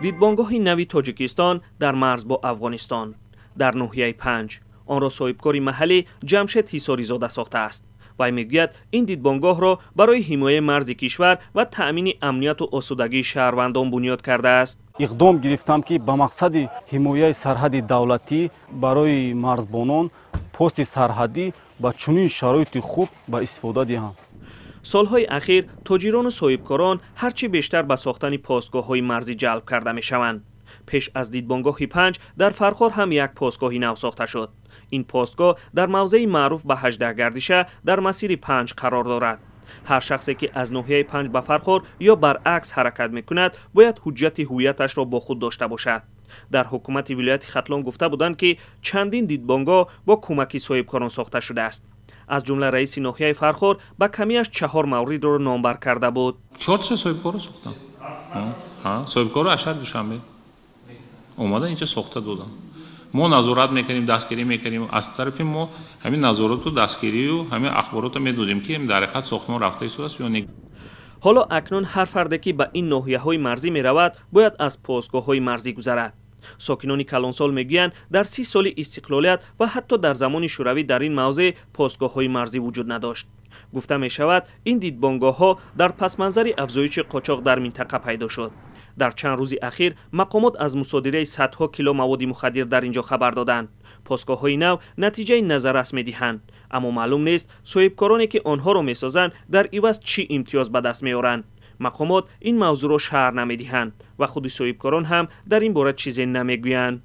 Дидбонгоҳи нави Тоҷикистон дар марз бо Афғонистон дар ноҳияи Панҷ. Онро соҳибкори маҳаллӣ Ҷамшед Ҳисоризода сохтааст. Вай мегӯяд, ин дидбонгоҳро барои ҳимояи марзи кишвар ва таъмини амнияту осудагии шаҳрвандон бунёд кардааст. Иқдом гирифтам, ки ба мақсади ҳимояи сарҳади давлатӣ барои марзбонон пости сарҳадӣ ба чунин шароити хуб ба истифода диҳам. Солҳои ахир тоҷирону соҳибкорон ҳарчи бештар ба сохтани постгоҳҳои марзӣ ҷалб карда мешаванд. Пеш аз дидбонгоҳи Панҷ дар Фархор ҳам як постгоҳи нав сохта шуд. Ин постгоҳ дар мавзеи маъруф ба 18 гардиша дар масири Панҷ қарор дорад. Ҳар шахсе, ки аз ноҳияи Панҷ ба Фархор ё баръакс ҳаракат мекунад, бояд ҳуҷҷати ҳуввияташро бо худ дошта бошад. Дар ҳукумати вилояти Хатлон гуфта буданд, ки чандин дидбонгоҳ бо кӯмаки соҳибкорон сохта шудааст. Аз ҷумла раиси ноҳияи Фархор ба камиаш чаҳор мавридро номбар карда буд. Чорташа соҳибкоро сохтам. Соҳибкоро аз шаҳри Душанбе омада, инҷа сохта додам. Мо назорат мекунем, дастгирӣ мекунем. Аз тарафи мо ҳамин назорату дастгирию ҳамин ахборотро медодем, ки дар ҳақиқат сохтмон рафта истодааст ё не. Ҳоло акнун ҳар фарде, ки ба ин ноҳияҳои марзӣ меравад, бояд аз постгоҳҳои марзӣ гузарад. Сокинони калонсол мегӯянд, дар 30 соли истиқлолият ва ҳатто дар замони Шӯравӣ дар ин мавзеъ постгоҳҳои марзӣ вуҷуд надошт. Гуфта мешавад, ин дидбонгоҳҳо дар пасманзари афзоиши қочоқ дар минтақа пайдо шуд. Дар чанд рӯзи ахир мақомот аз мусодираи садҳо кило маводи мухаддир дар ин ҷо хабар доданд. Постгоҳҳои нав натиҷаи назаррас медиҳанд, аммо маълум нест, соҳибкороне, ки онҳоро месозанд, дар иваз чӣ имтиёз ба даст меоранд. Мақомот ин мавзӯъро шарҳ намедиҳанд ва худи соҳибкорон ҳам дар ин бора чизе намегӯянд.